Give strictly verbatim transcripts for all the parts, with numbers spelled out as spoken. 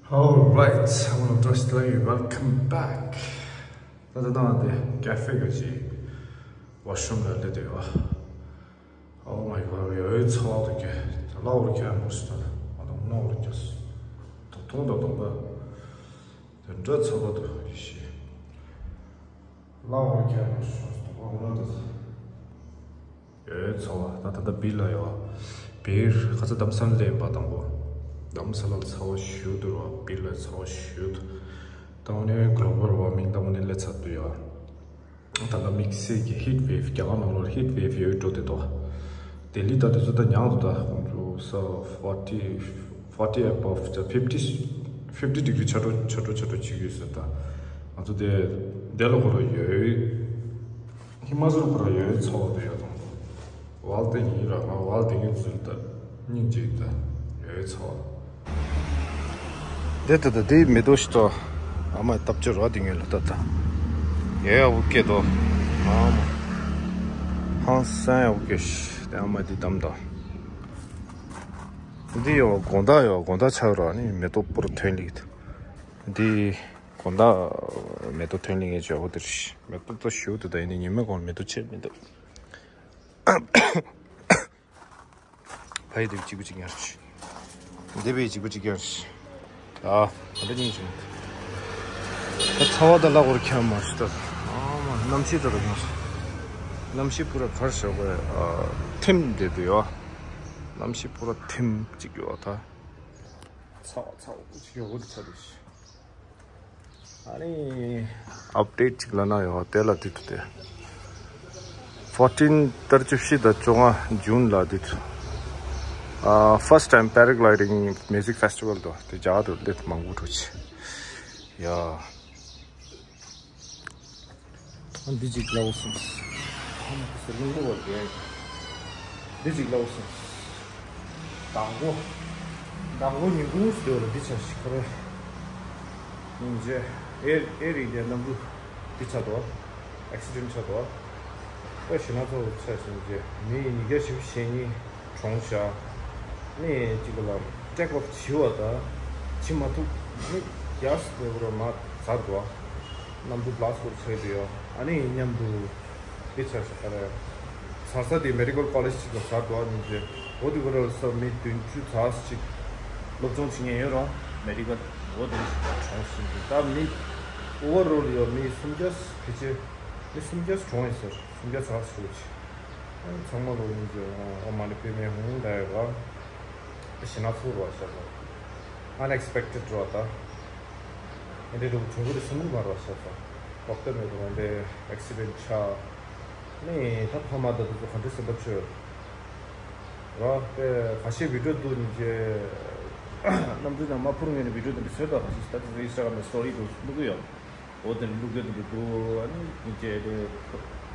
Alright, I want to just tell you welcome back. ད་ད་ད་དེ་ཀ་ཧྥེ་གི་ཅིག་ཝ་ཤུམ་ལ་སླེབས་དེ་ཡོད། Oh my god, ཡོད་ཚོགས་དུ་གེ་ལ་འོར་ཁྱ་མོ་སི་ད་ང་དང་ནོ་འོར་ཁྱ་སི་ད་ཐུང་ད་ཐུང་པ་དེ་འདྲ་ཚོགས་པ་དུ་ཡི་ཤི་ལ་འོར་ཁྱ་མོ་སི་ད་ཐུང་པ་འོ་ན་དུ། ཡོད་ཚོ་བ་ད་ད་ད་བི་ལ་ཡོད། བིར་ཁ་ཚ་དམ་སང་ལེན་པ་དང་པོ། དམ་ས་ལ་ཚ་བ་ཞུ་དུ་ར་བི་ལ་ཚ་བ་ཞུ་དུ། ད་འོ་ནས་གློ་བལ་ཝར་མིང་ད་འོ་ནས་ལས་ཚ་དུ་ཡོད། ད་ལ་དམིགས་བསལ་གྱི་ཧིཊ་ཝེབ་རྒྱ་གར་ནང་ལོར་ཧིཊ་ཝེབ་ཡོད་འགྲོ་དེ་དོ། ལྡི་ལི་ད་དུ་ཚོ་ད་ཉག་དུ་ད་ཁོང་ཚོ་ས་forty forty above ད་fifty fifty degree ཆ་འགྲོ་ཆ་འགྲོ་ཆ་འགྲོ་བྱེད་ཀྱི་ཡོད་ས་ད། ང་ཚོ་དེ་དེ་ལ་ཁོ་ར་ཡོད། ཧི་མ་ཅལ་ཁོ་ར་ཡོད་ཚོགས་དེ་ཡོད་དང་། ཝལ་དེ་ཡིན་ར་ང་ཝལ་དེ་ངའི་ཚུལ་ད་སྙིང་རྗེ་ད་ཡོད་ཚོགས། དེ་ད་ད་དེ་མེ་ཏོག་ཤི་ཏོ། ཨ་མ་ལྟབ་ཅོ་ར་དེ་ངའི་ལ་ད་ད་ཡོད་ཡ་བུ་སྐད་དོ། ཨ་མ་ཧང་སང་ཡ་བུ་སྐད་ཤི་དེ་ཨ་མ་དེ་དམ་ད། འདི་ཡོད་དགོང་དག་ཡོད་དགོང་དག་ཆགས་ར་ནི་མེ་ཏོག་པུར་ཐོན་ལིག་འདི་དགོང་དག་མེ་ཏོག་ཐོན་ལིག་ངས་བྱ་བོ་དེར་མེ་ཏོག་ཏོ་ཞུ་དུ་ད་ཡིན་ནི་ཉི་མ་གོང་མེ་ཏོག་ཆེར་མི་འདུག་ཕ་ཡི་དེ་གཅིག་པུ་གཅིག་ཡར་ཤི། འདི་བས་གཅིག་པུ་གཅིག་ཡར་ཤི། ཨ་ད་འདྲ་ཉིན་བྱུང་། ད་ཚ་བ་ད་ལ་འོར་ཁྱམ་མ་ཤི་ད། ཨ་མ་གནམ་གཤིས་ད་ལ་ཡོང་སོང་། གནམ་གཤིས་པུ་ར་གར་ཤོག་གི་ཨ་ཐིམ་བསྡད་དུ་ཡོད། གནམ་གཤིས་པུ་ར་ཐིམ་གཅིག་ཡོད་ད། ཚ་བ་ཚ་བ་གཅིག་ཡོད་འོ་དེ་ཚ་དུ་ཤི། ཨ་ནི་ཨབ་ཌེཊ་ཅིག་ལ་ན་ཡོད་དེ་ལ་དེ་དུ་དེ། fourteen ཏར་བཅུ་བཞི་དང་བཅོ་ལྔ་ཇུན་ལ་དེ་དུ། ཨ་first time paragliding music festival དུ་དེ་རྒྱ་དུ་ལེད་མང་པོ་འགྲོ་ཆེ། ཡ། འདི་ཅིག་ལའོ་སོང་། ཨ་མ་ཁུ་སེ་ལུང་ལུ་བ་རྒྱལ། འདི་ཅིག་ལའོ་སོང་། དང་པོ། དང་པོ་ཉིན་གུང་སུ་ལ་འདི་ཆ་ཞིག་ཁོ་རེ། ཡིན་རྗེས་ཨེ་ཨེ་རི་འདི་གནམ་གྲུ་འདི་ཆ་དོ། ཨེག་སི་ཌེན་ཆ་དོ། ཨེ་ཞེ་ན་ཚོ་ཆ་ཞིག་རྗེས་མི་ཉིས་བརྒྱ་བཞི་བཅུ་ཞེ་གཉིས་གྲོངས་ཤག་ནི་གཅིག་པ་ལ་ཊེག་ཨོཕ་བྱི་བ་དང་བྱི་མ་ཐུབ་ནི་རྒྱ་སི་པེ་པོ་ར་མ་ཚར་དོ། གནམ་གྲུ་བྷ་ལ་སི་ཀོར་ཆགས་དུ་ཡོད། ཨ་ནི་མཉམ་དུ་འདི་ཆ་ཞིག་ཁ་རེ། ཚར་ས་དེ་མེ་ཌི་ཀལ་ཀོ་ལེཇ་ཅིག་ལ་ཚར་དོ་ནི་ཅེ། འོ་དེ་གོ་ར་ས་མི་བདུན་ཅུ་ཚ་ཅིག་སློབ་སྦྱོང་བྱེད་མཁན་ཡོད་རུང་མེ་ཌི་ཀལ་འོ་དེ་ཞིག་གྲོངས་ཟིན་དུས་ད་མི་ཨོ་ཝར་ཨོལ་ཡོད་མི་སུམ་བརྒྱ་ཕལ་ཆེར་མི་སུམ་བརྒྱ་གྲོངས་ཡོད་ཟེར། སུམ་བརྒྱ་ཚ་ཅིག་ཚང་མ་ལོ་ཉིན་ཅེ་ཨོ་མ་ནི་པེ་མེ་ཧུང་ད་ཡོད་པ། ཞེ་ན་ཚོར་བ་ཤར་བ། Unexpected འགྲོ་བ་དང་། ཨེ་འདྲའི་འགྲོ་བ་གྲུང་གུ་རེ་སེམས་མུག་མར་བ་ཤར་བ། ལོག་སྟེ་མེད་དུ་འོན་ཏེ་ཨེག་སི་ཌེན་ཆགས། ནི་ད་ཕ་མ་ད་དུ་ག་འདྲ་སེམས་པ་ཆོད། ར་པེ་ཁ་ཤས་བི་ཌིའོ་འདུག་ནི་ཅེ། གནམ་གྲུ་ནང་མ་འཕུར་ངེས་ནི་བི་ཌིའོ་དེ་འདྲ་བཟོས་ད་ཁ་ཤས་ད་དུ་ཨིན་སི་ཊ་གྷ་རམ་ནང་སི་ཊོ་རི་འདུག་བླུག་གི་ཡོད། འོ་དེ་ནི་བླུག་རྒྱུ་དེ་འདྲ་འདུག་ཨ་ནི་ཉིན་བྱེད་དེ་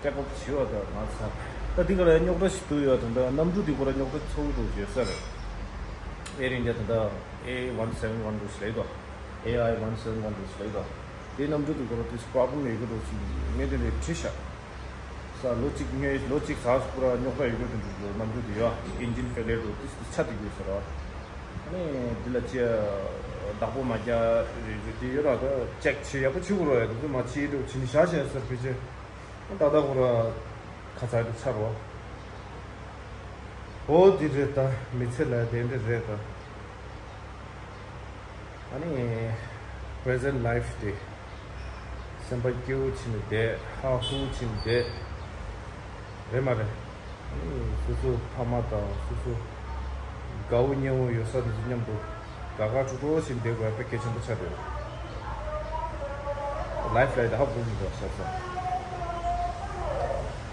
ཊེག་ཨོཕ་བྱེད་པ་དང་ང་ཚ་ད་འདི་ག་ལ་རྙོག་དྲ་ཞིག་འདུག་ཡོད་དེ་འདྲ་གནམ་གྲུ་འདི་གོ་ར་རྙོག་དྲ་ཚ་བོ་འདུག་བརྗོད་ས་རེད། ཨེར་ཨིན་ཌི་ཡ་དེ་འདྲ་ཨེ་ཝན་སེ་ཝན་ཝན་འདུག་ཞེས་ལབ་ཡོད། ཨེ་ཨའི་ཝན་སེ་ཝན་ཝན་འདུག་ཞེས་ལབ་ཡོད། དེ་གནམ་གྲུ་འདི་གོ་ར་དེ་པོ་རོབ་ལེམ་ཡོད་གི་འདུག་ཅིག་ངས་དེ་འདྲའི་བྲིས་ཤག་ས་ལོ་གཅིག་ངས་ལོ་གཅིག་ཚ་སུ་གོ་ར་རྙོག་དྲ་ཡོད་གི་འདུག་གནམ་གྲུ་འདི་ཡོད་ཨིན་ཇིན་ཕེ་ལེར་འདུག་དེ་ཆ་དེ་དགོས་ཟེར་བ། ཨ་ནི་འདི་ལ་ཅི་བདག་པོ་མ་རྒྱག་རེད་རེད་དེ་ཡོད་ར་ད་ཅེག་བྱེད་ཡག་པོ་བྱེད་དགོས་ར་ཡ་དེ་ཚོ་མ་བྱེད་འགྲོ་བྱེད་ནི་བཞག་བྱས་ཟེར་ཕལ་ཆེར་ད་ལྟ་ཁོ་ར་ཁ་ཚ་དེ་ཚར་བ། འོ་དེ་རེད་ད་མི་ཚེ་ལ་དེ་འདྲ་རེད་ད། ཨ་ནི་པི་རེ་ཟེན་ཊི་ལའིཕ་དེ། སེམས་པ་སྐྱིད་པོ་བྱས་ནས་བསྡད། ཧ་ཧུ་བྱས་ནས་བསྡད། རེད་མ་རེད། ཨ་ནི་སོ་སོ་ཕ་མ་དང་སོ་སོ་དགའ་བོ་ཉེ་བོ་ཡོད་ས་དེ་ཚོ་མཉམ་དུ་དགའ་དགའ་སྤྲོ་སྤྲོ་བྱས་ནས་བསྡད་དགོས་པ་དཔེ་གལ་ཆེན་པོ་ཆགས་འདུག་ལའིཕ་ལ་ད་ཧ་གོ་མི་འདུག་ཤག་ས།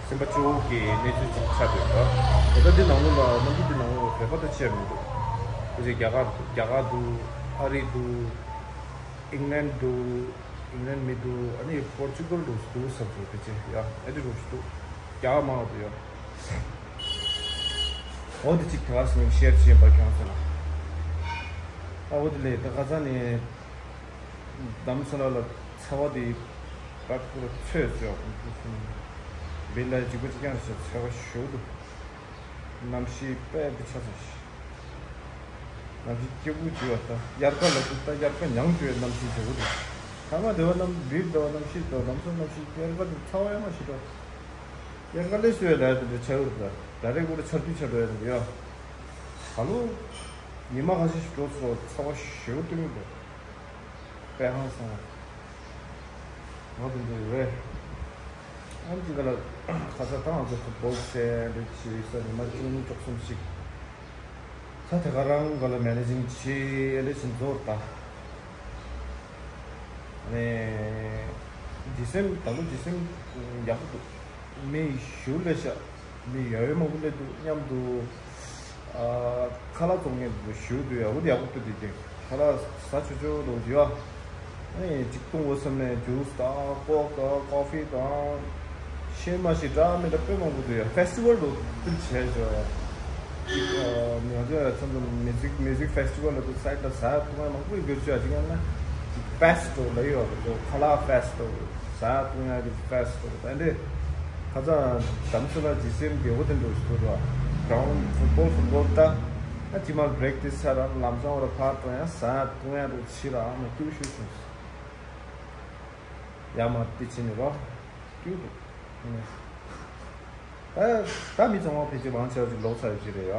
སེམས་པ་སྐྱོ་བོ་གི་གནས་ཚུལ་ཅིག་ཆགས་འདུག་ད་ད་ལྟ་འདི་ནང་ལོགས་ལ་གནམ་གྲུ་འདི་ནང་ལོགས་བོད་པ་དང་ཕྱེ་མི་འདུག་དེ་རྗེས་རྒྱ་གར་རྒྱ་གར་འདུག་ཨ་རི་འདུག་ཨིང་ལན་འདུག་ཨིང་ལན་མི་འདུག་ཨ་ནི་པོར་ཅུ་གལ་འདུག་འདུག་བསམ་སོང་། ཕལ་ཆེར་ཡ་ཨེ་འདྲ་རོ་ཞིག་འདུག་རྒྱ་གར་མང་བ་འདུག་ཡ། འོ་འདི་གཅིག་དེ་ག་སེ་ནས་ཤེར་བྱེད་པ་ཁྱོད་ཚོ་ལ། ཨ་འོ་དེ་ལས་ད་ཁ་སང་ནས་རྡ་རམ་ས་ལ་ལ་ཚ་བ་དེ་ར་ཐུག་ལ་ཚོས་ཚོས་བེ་ལ་འཇིགས་པ་གཅིག་ཀྱང་ཞེ་ཚ་བ་ཞོ་འདུག་གནམ་གཤིས་དཔེ་འདི་ཆ་ཚང་ཞིག་གནམ་གཤིས་སྐྱིད་པོ་བྱུང་བ་དང་། དབྱར་ཁ་ལ་དུ་ད་དབྱར་ཁ་མྱང་བྱུང་བའི་གནམ་གཤིས་བྱུང་བ་དང་། ཐ་མ་དེ་བ་གནམ་བིར་དུ་བ་གནམ་གཤིས་དུ་ལམ་སང་གནམ་གཤིས་དབྱར་ཁ་དུ་ཚ་བ་ཡང་མ་ཤི་དོ། དབྱར་ཁ་ལས་སུ་ཡ་ལ་དེ་འདྲ་ཆ་ཡོད་ད། ད་རེས་ཀུ་རེ་ཆར་དུས་ཆར་འགྲོ་ཡ་དེ་འདྲ་ཡོད། ད་ལོ་ཉི་མ་ཁ་ཤས་ཤིག་འགྲོ་ཚོ་ཚ་བ་ཞེ་པོ་སྟོན་གི་འདུག་དཔེ་ཧང་སང་། ང་དེ་འདྲ་ཡོད་རེད། ཨ་ནི་ཅིག་ག་ལ་ཁ་ས་ཐང་ཚོ་ཕུཊ་བོལ་སེ་འདྲ་བྱེད་ས་ཉི་མ་བཅུ་གཉིས་བཅུ་གསུམ་ཞིག་ད་དེ་ག་རང་ག་ལ་མེ་ནེ་ཇིང་བྱེད་ཨེ་ལེ་ཆིན་ཛོར་ད། ཨ་ནི་ཌི་སེམ་ད་ལོ་ཌི་སེམ་ཡག་པོ་འདུག་མི་ཞུ་ལེ་ཤ་མི་ཡོད་ཡོད་མང་པོ་སླེབས་འདུག་མཉམ་དུ། ཨ། ཁ་ལག་བཙོང་མཁན་དེ་ཚོ་ཞུ་དུས་ཡག་པོ་ཡག་པོ་སྤྲད་དེ་ཀྱང་ཁ་ལག་ཟ་ཆོག་ཆོག་འདུག་ཡོད། ཨ་ནི་གཅིག་བཏུང་དགོས་བསམ་ནས་ཇུས་དང་ཀོག་དང་ཀོ་ཕི་དང་ཤེས་མ་ཤེས་འདྲ་མི་འདྲ་དཔེ་མང་པོ་འདུག་ཡ། ཕེ་སི་ཊི་ཝལ་འདུག་ཕིལ་བྱས་ཤོག་ཡ། གཅིག་ཨ། ང་ཚོ་ཡ་མཚམས་མཚམས་མིའུ་ཛིག་མིའུ་ཟིག་ཕེ་སི་ཊི་ཝལ་ལ་འདུག་སའིཌ་ལ་ཟ་བཏུང་ཡ་མང་པོ་ཡོད་ཤོག་ཡ། གཅིག་ཡང་ན་གཅིག་ཕེ་སི་ཊི་ཝལ་ལ་ཡོད་རེད་འདུག་ཁ་ལག་ཕེ་སི་ཊི་ཝལ། ཟ་བཏུང་ཡ་གི་ཕེ་སི་ཊི་ཝལ་ད་འདི་ཁ་སང་དམ་སྲི་ལ་ཇི་སེམ་རྒྱལ་པོ་དེ་འགྲོ་ཞིག་འདུག་ར། གྲང་ཕུཊ་བོལ་ཕུཊ་བོལ་ད་ཨ་ཅི་མ་བྷི་རེག་ཊིས་ས་ར་ལམ་སང་བ་ར་ཕར་གཏོང་ཡ་ཟ་བཏུང་ཡ་འགྲོ་ཕྱི་ར་ཨ་མ་སྐྱུག་ཤོད་བྱུང་། ཡ་མ་དེ་ཕྱི་ནས་ར་སྐྱུག་འདུག་ཨ་ནི་ད་ད་མི་ཚང་མ་ཕལ་ཆེར་མང་ཆེ་བ་ཅིག་ལོག་ཚར་ཡོད་ཀྱི་རེད་ཡ།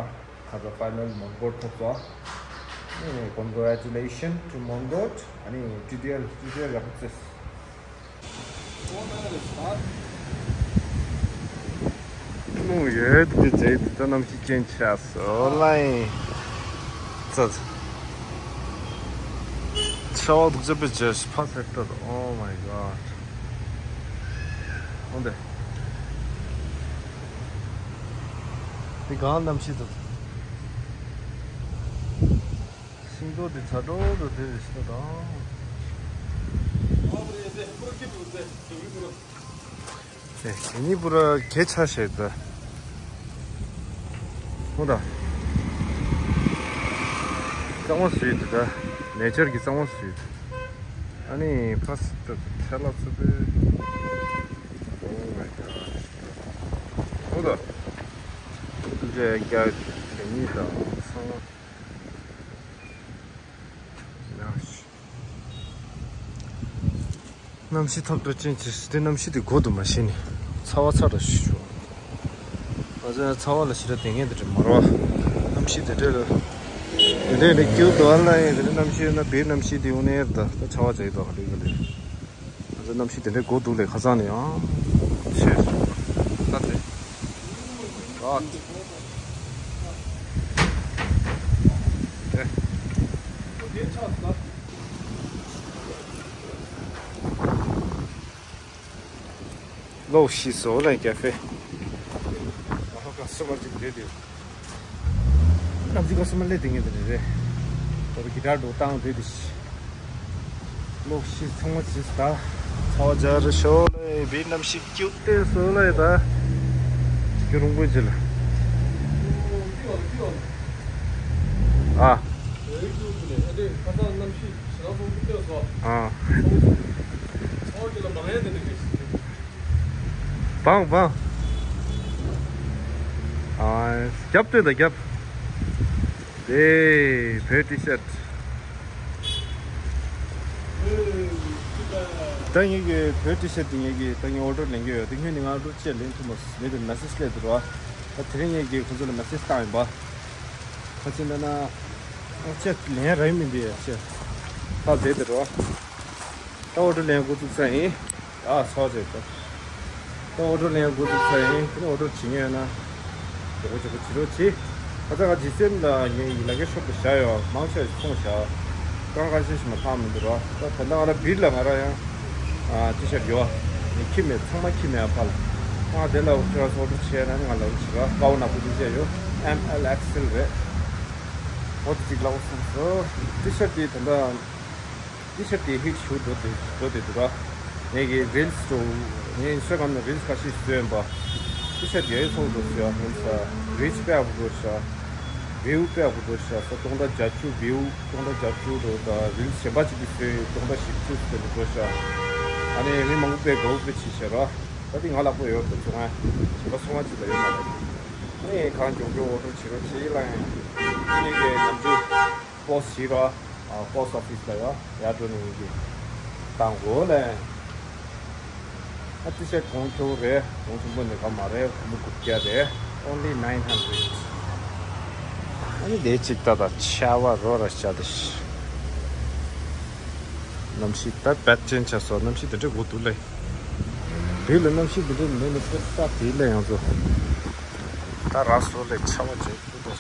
ཁ་ཚ་ཕའི་ནལ་མོན་གྷོ་ཐོབ་ཚོ། ཨ་ནི་congratulations to Mongkot. ཨ་ནི་ཊི་ཌི་ཨེལ་ཊི་ཌི་ཨེལ་ཡག་པོ་རྩེས། ནུ་ཡོད་དེ་རྗེས་དེ་ད་གནམ་གཤིས་ཅན་ཆགས་སོ་ལའི། ཙ་ཙ། ཆ་བ་སྡུག་ཅག་པའི་རྗེས་ཕ་སེར་ཏོ། Oh my god. འོན་ཏེ། དེ་གང་གནམ་གཤིས་ཙ་ཙ། ཤིང་ཏོག་དེ་ཚ་དྲོ་དུ་དེ་རེ་ཤི་ཏོ་དང་། ཨེ། དེ་གཉིས་པུ་ར་གེ་ཆ་ཤེས་ད། ཧོ་ད། གཙང་མ་སུས་དེ་ད། ནེ་ཅར་གྱི་གཙང་མ་སུས་དེ། ཨ་ནི་ཕ་སི་ཏ་ཁྲ་ལ་ཚུ་པེ། Oh my god. ཧོ་ད། དེ་རྒྱ་དེ་གཉིས་ད་ཚང་མ། གནམ་གཤིས་ཐབས་གྲ་ཅན་གྱི་དེ་གནམ་གཤིས་དེ་གོ་དུ་མ་ཤེས་ནི། ཚ་བ་ཚ་ར་ཞིག་བྱུང་། ང་ཚོ་ཚ་བ་ལ་ཞེ་དྲག་དེ་ངན་དེ་འདྲ་མ་རོ། གནམ་གཤིས་དེ་འདྲ་ལ། དེ་འདྲ་ལ་སྐྱིད་དུ་ཨ་ལ་ཡིན་དེ་འདྲ་གནམ་གཤིས་ན་བེའི་གནམ་གཤིས་དེ་འུ་ནེར་ད་ད་ཚ་བ་བྱེད་དོ་ཧ་ལི་ག་ལི། ང་ཚོ་གནམ་གཤིས་དེ་འདྲ་གོ་འདུག་ལས་ཁ་སང་ནས་ཡང་ཆེ་ད་དེ་ད་དེ་ལོ་ཤི་སོ་ལ་ཀ་ཧྥེ། ཨ་ཧོ་ཀ་སི་མར་ཅིག་རེད་དེ། ནམ་ཅིག་ཀ་སི་མར་ལས་དེ་ངེས་དེ་རེད། ད་གི་ཏར་འགྲོ་སྟངས་དེ་དེ་ཤི། ལོ་ཤི་ཚང་མ་ཤི་ད། ཚ་བ་རྒྱ་རུ་ཤོ་ལ་བེད་གནམ་གཤིས་སྐྱུག་ལྟས་སོ་ལ་ད། ཅིག་གི་རུང་པོ་ཅི་ལ། ཨ། ཨ། བང་བང་། ཨ། རྒྱབ་ལྟོས་དང་རྒྱབ། དེ་བོད་ཊི་ཤར་ཊི། ད་ངེད་ཀྱི་བོད་ཊི་ཤར་ཊི་དེ་ངེད་ཀྱི་ད་ངས་ཨོ་ཌར་ལེན་གྱི་ཡོད། དེ་སྔོན་ནས་ང་ཨོ་ཌར་ཅིག་ལེན་ཐུབ་མ་སོང་། མི་དེ་མེ་སེ་ཇི་སླེབས་འདུག་ར། ད་དེ་རིང་ངེད་ཀྱིས་ཁོ་ཚོ་ལ་མེ་སེ་ཇི་བཏང་ཡིན་པ། ཁ་ཅིག་འདྲ་ན། ཨ་ཅག་ལན་རེད་མི་འདི་ཡ་ཅག་ད་བསྡད་དེ་འགྲོ། ད་ཨོ་ཌར་ལེན་འགོ་བཙུགས་ས་ཡིན། ཨ་ཚོགས་བྱས་ད། ད་ཨོ་ཌར་ལེན་འགོ་བཙུགས་ས་ཡིན། དེ་ནས་ཨོ་ཌར་བྱེད་མཁན་ཡོད་ན། མགྱོགས་པོ་མགྱོགས་པོ་བྱེད་རོགས་གྱིས། ད་ལྟ་ང་ཇི་སེམ་ལ་ངའི་ལ་ཀའི་ཤོབ་ཏུ་བཞག་ཡོད། མང་ཆེ་བ་ཚོང་བཞག་གང་ག་ཤེས་ཤིག་མ་ཐག་མི་འདུག་ར། ད་ད་ལྟ་ང་ར་བིར་ལ་ང་ར་ཡང་། ཨ་ཊི་ཤར་ཊི་ཡོད། ངས་ཁྱི་མེད་ཚང་མ་ཁྱི་མེད་ཨ་ཕ་ལ། ང་དེ་ལ་ཁྱོད་རང་ཚོ་ཨོ་ཌར་བྱས་ན་ང་ལ་ཨོ་ཌར་བྱེད་ར། དཀར་པོ་ནག་པོ་དེ་བྱས་ཡོད། ཨེམ་ཨེལ་ཨེག་སི་ཨེལ་རེད། འོ་དེ་གཅིག་ལབ་སོང་ཟེར། ཊི་ཤར་ཊི་དེ་ད་ལྟ། ཊི་ཤར་ཊི་དེ་ཧིཊ་ཞུ་འགྲོ་དེ་འགྲོ་དེ་འདུག་ར། ངས་ཀྱི་རིལ་སི་འགྲོ། ངས་ཨིན་སི་ཊ་གྷ་རམ་ནང་རིལ་སི་ཁ་ཤས་བཟོས་ཡིན་པ། ཊི་ཤར་ཊི་ཡ་ཡི་ཚོགས་འགྲོ་ཤག་ངས་ས་རིཆ་དཔེ་ཡག་པོ་འགྲོ་ཤག་བིའུ་དཔེ་ཡག་པོ་འགྲོ་ཤག་ས་སྟོང་ཕྲག་བརྒྱད་ཅུ་བིའུ་སྟོང་ཕྲག་བརྒྱད་ཅུ་འགྲོ། ད་རིལ་སི་གཞན་པ་ཅིག་གིས་བཟོས་ཡོད་སྟོང་ཕྲག་བཞི་བཅུ་ཟེར་ནས་འགྲོ་ཤག་ཨ་ནི་མི་མང་པོ་དཔེ་དགའ་པོ་དཔེ་བྱས་ཤག་ར། ད་དེ་ང་ལག་པོ་ཡོད་པ་ཚོ་ང་གཞན་པ་ཚོང་བ་ཅིག་ལ་ཡོད་མ་རེད། ཨ་ནི་གང་མགྱོགས་མགྱོགས་ཨོ་ཌར་བྱེད་རོགས་བྱེད་ལ་ཡང་ཨ་ནི་གི་ནམ་རྒྱུན། པོ་སི་ཊི་བྱེད་རོགས། ཨ། པོ་སི་ཊི་ཨོ་ཕི་སི་ལ་ཡ་ཡར་འགྲོ་ནས་ཡིན་གྱི། བཏང་དགོས་ལས། ཨ་ཙི་ཤ་གོང་ཁྱོད་རེད། གོང་ཆེན་པོ་ནས་ག་མ་རེད། སྒོར་མོ་དགུ་བརྒྱ་རེད། Only nine hundred། ཨ་ནི་དེ་གཅིག་ལྟ་ད་ཆར་པ་རོ་ར་ཤ་དེ། གནམ་གཤིས་ད་བད་ཅན་ཆགས་སོང་། གནམ་གཤིས་དེ་འདྲ་གོ་འདུག་ལས། དེ་ལ་གནམ་གཤིས་དེ་འདྲ་མེད་ནས་དཔེ་ས་དེ་ལས་ཡང་ཚོ། ད་ར་སོ་ལས་ཆར་པ་ཅན་འདུག་ད།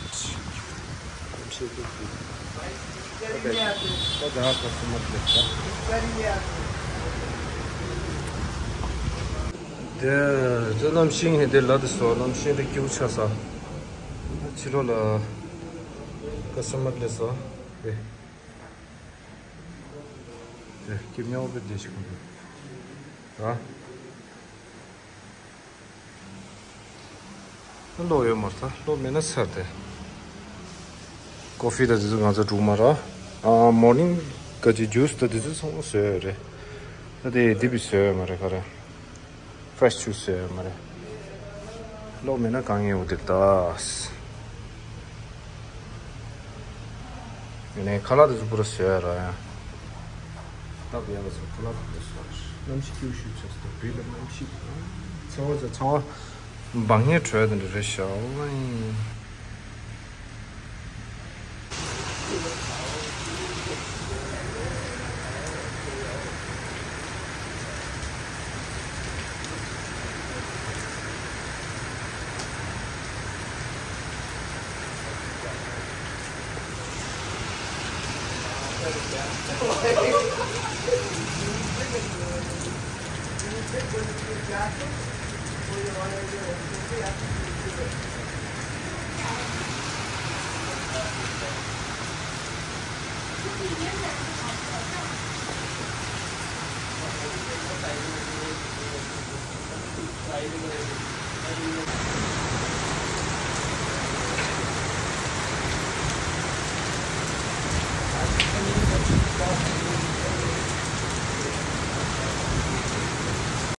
གནམ་གཤིས་འདུག་གི། ད་ད་ད་སུ་མ་དེ་ད། དེ་ད་གནམ་གཤིས་དེ་ལ་དེ་སོ། གནམ་གཤིས་དེ་སྐྱིད་པོ་ཆགས་སོང་། ཕྱི་ལོགས་ལ་ཀ་སི་མར་ལས་སོ། དེ། དེ་སྐྱིད་མྱོང་བའི་བདེ་ཞིག་འདུག་ད། གློག་ཡོད་མ་རེད་ད། གློག་མེད་ན་ཚར་ཏེ། ཀོ་ཧྥི་དང་དེ་ཚོ་ང་ཚོ་འགྲིག་མ་རེད། ཨ། མོར་ནིང་ག་ཅིག་ཇུས་དང་དེ་ཚོ་ཚང་མ་བཟོས་ཡོད་རེད། ད་དེ་དེ་བི་བཟོས་ཡོད་མ་རེད་ག་རེ། ཕ་རེ་ཤི་ཇུས་བཟོས་ཡོད་མ་རེད། གློག་མེད་ན་དཀའ་ངལ་འོ་དེ་ད། ཡིན་ནའི་ཁ་ལག་དེ་ཚོ་པུ་ར་བཟོས་ཡ་ར་ཡ། སྟབས་ཡག་པ་ཚོ་ཁ་ལག་དེ་ཚོ་བཟོས། གནམ་གཤིས་སྐྱིད་པོ་ཞིག་ཆགས་སོང་། བིལ་ལ་གནམ་གཤིས་ཚ་བ་ཚ་བ་འབར་ངེས་དྲོད་དེ་འདྲ་རེད་ཤག